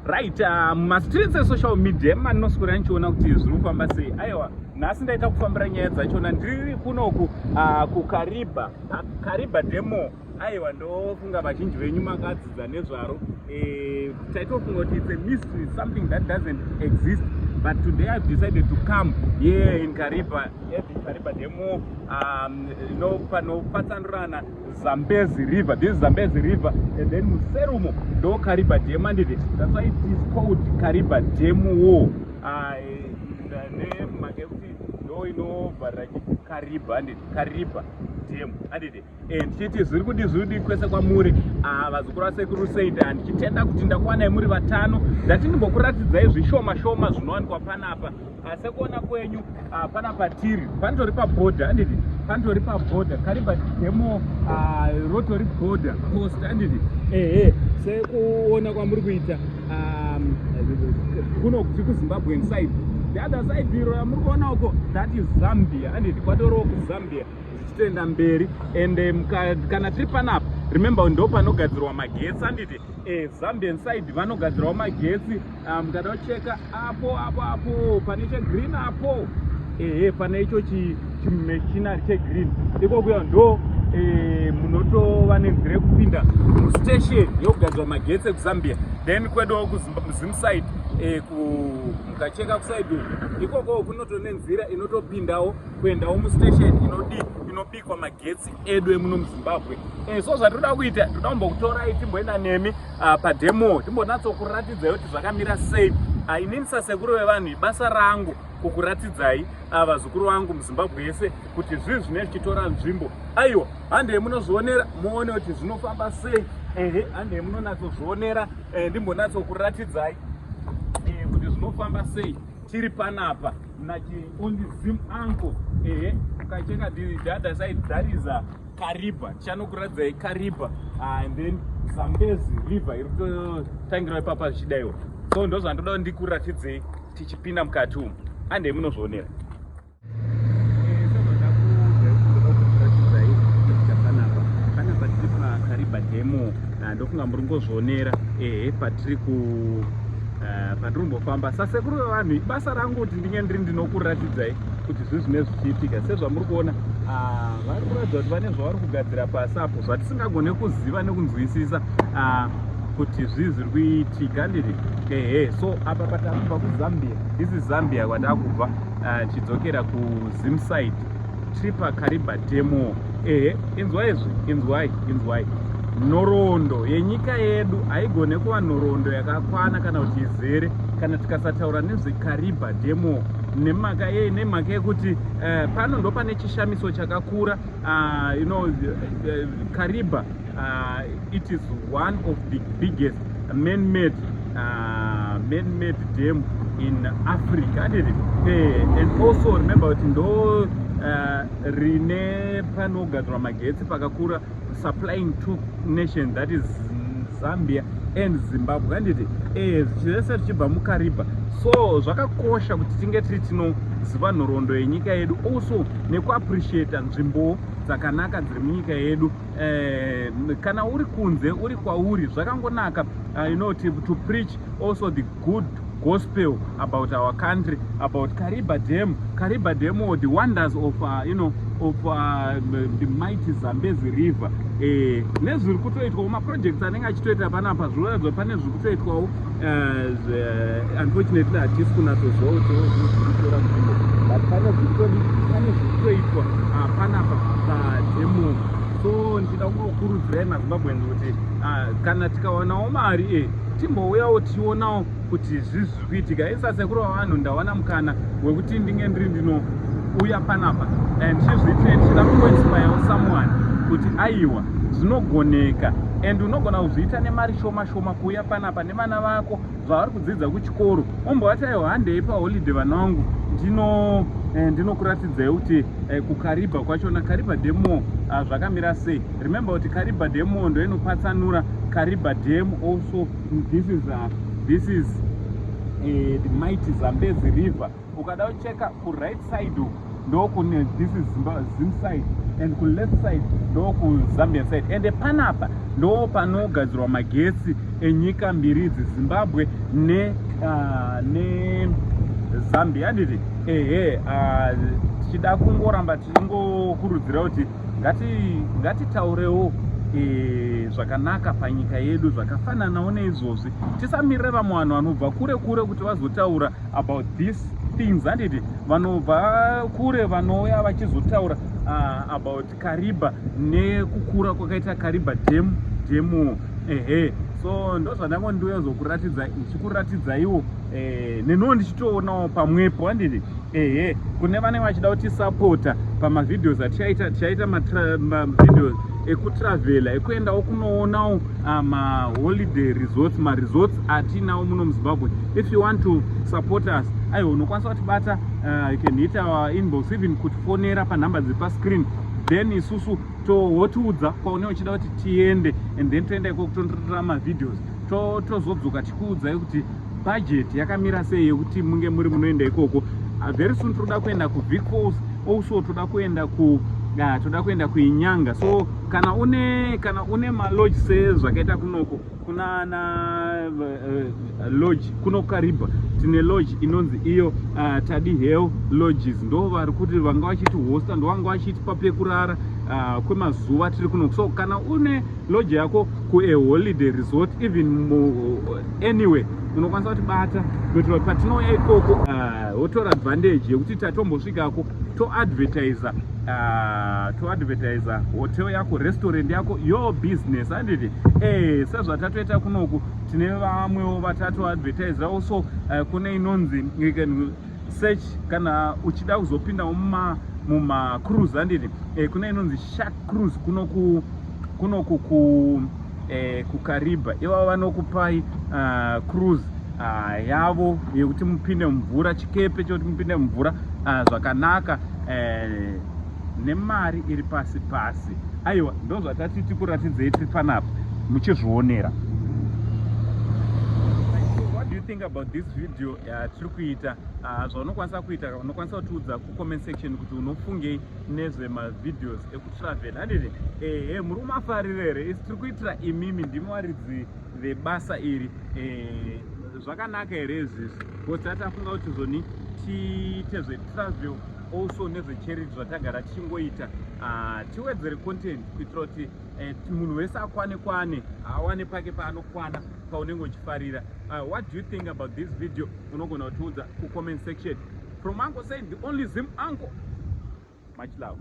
Right, mumastreets esocial media emanoswera nichiona kuti zviri kufamba sei. Aiwa, nhasi ndaita kufambira nyaya dzachona. Ndiri kunoku kuKariba, Kariba Demo. Aiwa, ndofunga vazhinji venyu makadzidza nezvaro. Taitofunga kuti it's a mystery, something that doesn't exist, but today I've decided to come here in Kariba, at the Kariba Demo, no panopatsanurana Zambezi River. This is Zambezi River, and then muserumo ndo Kariba Dam, anditi? That's why it is called Kariba Dam Wall, nemhaka yekuti ndo inovharira Kariba, anditi? Kariba Dam, anditi? Ndichiti zviri kudi, zviri kudi kwese kwamuri, vazukuru vasekuru Said. Ndichitenda kuti ndakuwanai muri vatano. Ndati ndimbokuratidzai zvishoma shoma zvinowanikwa panapa. Sekuona kwenyu, panapa tiri panotori pabhodha, anditi? Panotori pabhodha. Kariba Demo rotori border post, anditi? Ehe, sekuona kwamuri kuita, kuno kuti kuZimbabwean side. The other side iro yamuri kuona uko, that is Zambia, anditi? Kwatoriwo kuZambia zvichitoenda mberi. And kana tiri panapa, remember, ndo panogadzirwa magetsi, anditi? Zambian side vanogadzirawo magetsi. Mukada kucheka apo apo apo pane chegreen apo, ehe, pane icho chimachinery chegreen ikokuya, ndo munotova nenzira yekupinda mustation yokugadzirwa magetsi ekuZambia. Then kweduwo kuZim side, mukacheka kuside uku ikoko, kunotone nzira inotopindawo kuendawo mustation inodi inobikwa magetsi edu emuno muZimbabwe. So zvatinoda kuita, toda kumbokutorai timboenda nemi pademo, timbonatsokuratidzai kuti zvakamira sei. Inini sasekuru vevanhu, ibasa rangu kukuratidzai, vazukuru vangu muZimbabwe yese, kuti zvii zvinenge zvichitora nzvimbo. Aiwa, handei munozvionera, muone kuti zvinofamba sei. Ehe, handei munonatsozvionera. Ndimbonatsokuratidzai kuti zvinofamba sei tiri panapa nachiundi Zim Uncle. Ehe, ukacheka the other side, that is a Kariba. Tichanokuratidzai Kariba, and then Zambezi River iri kutotangira ipapa zvichidaiwo. So ndo zvandoda ndikuratidzei tichipinda mukati umu. Handei munozvionera. Sezvandakuratidzai panapa, panapa tiri paKariba Demo. Ndofunga muri ngozvionera. Ehe, patiri ku pandiri kumbofamba sasekuru vevanhu, ibasa rangu kuti ndinge ndiri ndinokuratidzai kuti zvi zvine zvichiitika. Sezvamuri kuona, vari kuratidza kuti vane zvavari kugadzira pasi apo zvatisingagone kuziva nekunzwisisa kuti zvii zviri kuitika, ndiri. Ehe, so apa patakubva kuZambia, this is Zambia kwatakubva tichidzokera kuZim side. Tiri paKariba Demo. Ehe, inzwai izvi, inzwai, inzwai. Nhoroondo yenyika yedu haigone kuva nhoroondo yakakwana kana kuti izere kana tikasataura nezveKariba Demo. Nemhaka yei? Nemhaka yekuti pano ndo pane chishamiso chakakura. Kariba, it is one of the biggest man-made dam in Africa, anditi? And also remember kuti ndo rine panogadzirwa magetsi pakakura, supplying two nations, that is Zambia and Zimbabwe, handiti? Zvese zvichibva muKariba. So zvakakosha kuti tinge tiri tinoziva nhoroondo yenyika yedu, also nekuappreciata nzvimbo dzakanaka dziri munyika yedu. Kana uri kunze, uri kwauri, zvakangonaka to preach also the good gospel about our country, about Kariba Dam, Kariba Dam, or the wonders of you know of the mighty Zambezi River, nezviri kutoitwawo, maprojects anenge achitoita panapa. Zvinoratidza pane zviri kutoitwawo. Unfortunately hatisi kunatsoziva kuti zviri kutora nzvimbo, but pane pane zviri kutoitwa panapa pademo. So ndichida kungokurudzirai maZimbabweans kuti kana tikawanawo mari, timbouyawo tichionawo kuti zvii zviri kuitika. Isasekuru vavanhu, ndawana mukana wekuti ndinge ndiri ndinouya panapa and chizviitire ndichida kungoinspirewo someone kuti aiwa, zvinogoneka, and unogona kuzviita nemari shoma shoma, kuuya panapa nevana vako zvavari kudzidza kuchikoro, ombovati, "Aiwa, handei paholiday vana vangu, ndinokuratidzai kuti kuKariba kwachona, Kariba Demo, zvakamira sei." Remember kuti Kariba Demo ndo inopatsanura Kariba Dam. Also this is the mighty Zambezi River. Ukada kucheka kuright side uku, Ndokune, this is Zim side, and kuleft side ndokuZambian side. Ende panapa ndo panogadzirwa magetsi enyika mbiri idzi, Zimbabwe neZambia, handiti? Ehe, tichida kungoramba tichingokurudzira kuti ngatitaurewo zvakanaka panyika yedu, zvakafananawo neizvozvi. Tisamirire vamwe vanhu vanobva kure kure kuti vazotaura about these things, handiti? Vanobva kure vanouya vachizotaura about Kariba nekukura kwakaita Kariba Dam. Dam, ehe. So ndo zvandango ndiuya zokuratidza, ndichikuratidzaiwo neniwo ndichitoonawo pamwepo, handiti? Ehe, kune vanenge vachida kutisapota pamavideos atichaita, tichaita mavideos ekutravhela, ekuendawo kunoonawo maholiday resorts, maresorts atinawo muno muZimbabwe. If you want to support us, aiwa, unokwanisa kutibata. You can hit our inbox, even kutifonera panhamba dziri pascreen. Then isusu towotiudza kwaune uchida kuti tiende, and then toenda ikoko, tonotora mavideos, tozodzoka tichikuudzai kuti budget yakamira sei yekuti munge muri munoenda ikoko. Very soon toda kuenda kuVic Falls also, toda kuenda kuInyanga. So kana une malodge sezvakaita kunoko kuna na lodge kuno Kariba, tine lodge inonzi iyo Tadi Hill Lodges. Ndo vari kuti vanga vachiti hosta, ndo vanga vachitipa pekurara kwemazuva tiri kuno. So kana une lodge yako kuaholiday resort, even anyway, unokwanisa kutibata kuitira kuti patinouya ikoko wotora advantage yekuti tatombosvikako, toadvertisa hotel yako, restaurant yako, your business, handiti? Sezvatatoita kunoku, tine vamwewo vatatoadvertisa also. Kune inonzi, you can search kana uchida kuzopinda mumacruise, handiti? Kune inonzi Shark Cruise kunoku kuKariba. Ivavo vanokupai cruise yavo yekuti mupinde mumvura, chikepe chekuti mupinde mumvura zvakanaka, nemari iri pasi pasi. Aiwa, ndo zvatati tikuratidzei tiri panapa muchizvionera. So what do you think about this video yatiri kuita? Zvaunokwanisa kuita, unokwanisa kutiudza kucomment section kuti unofungei nezvemavideos ekutravel, handiti? Ehe, muri kumafarira here? Isi tiri kuitira imimi, ndimi varidzi vebasa iri. Zvakanaka here izvizvi? Because tatafunga kuti zvoni tiite zvetravel also nezvecharity zvatagara tichingoita, tiwedzere content kuitira kuti munhu wese akwane kwane, awane pake paanokwana paunenge uchifarira. What do you think about this video? Unogona kutiudza kucomment section. From Uncle Saint, the only Zim uncle, much love.